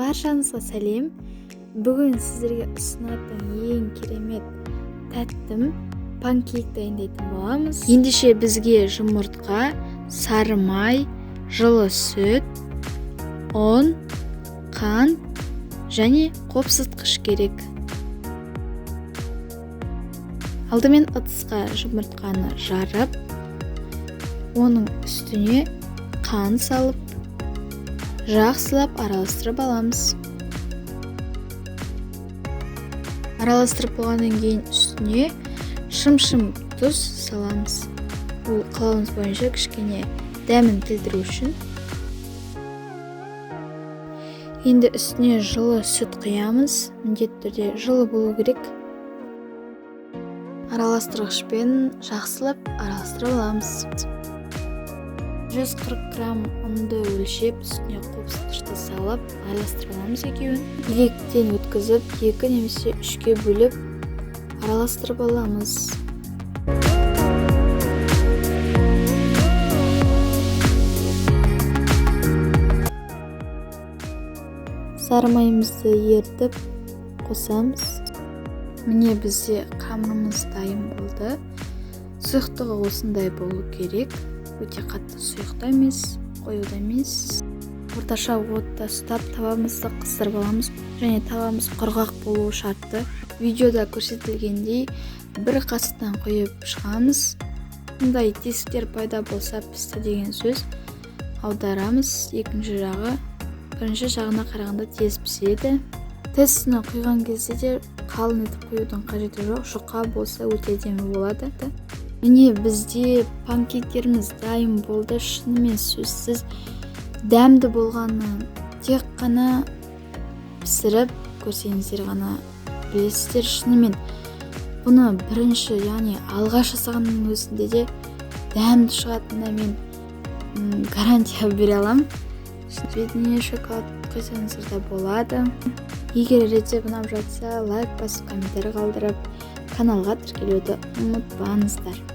Баршаңызға сәлем. Бүгін сіздерге ұсынатын ең керемет тәттім панкейк дайындайтын боламыз. Ендеше бізге жұмыртқа, сары май, жылы сүт, ұн, қант және қопсытқыш керек. Алдымен ыдысқа жұмыртқаны жарып, оның үстіне қан салып, жақсылап араластырып аламыз. Араластырып болғаннан кейін үстіне шым-шым тұз саламыз. Бұл қалауыңыз бойынша кішкене дәмін келтіру үшін. Енді үстіне жылы сүт құямыз. Міндетті түрде жылы болу керек. Араластырғышпен жақсылап араластырып аламыз. 140 грамм ұнды өлшеп, үстіне қопсытқышты салып, араластырып аламыз екеуін. Електен өткізіп, 2 немесе 3-ке бөліп, араластырып аламыз. Сары майымызды ерітіп қосамыз. Міне бізде қамырымыз дайын болды. Сұйықтығы осындай болу керек. Өте қатты сұйық та емес, қою да емес. Орташа отта ұстап табамызды қыздырып аламыз. Және табамыз құрғақ болуы шартты. Видеода көрсетілгендей бір қасықтан құйып шығамыз. Мұндай тесіктер пайда болса пісті деген сөз. Аударамыз. Екінші жағы бірінші жағына қарағанда тез піседі. Тестіні құйған кезде де қалың етіп құюдың қажеті жоқ, жұқа болса өте әдемі болады. Міне бізде панкейктеріміз дайын болды. Шынымен сөзсіз дәмді болғанын тек қана пісіріп көрсеңіздер ғана білесіздер. Шынымен бұны бірінші, яғни алғаш жасағанның өзінде де дәмді шығатынына мен гарантия бере аламын. Бетіне шоколад құйсаңыздар да болады. Егер рецепт ұнап жатса, лайк басып, комментарий қалдырып, каналға тіркелуді ұмытпаңыздар.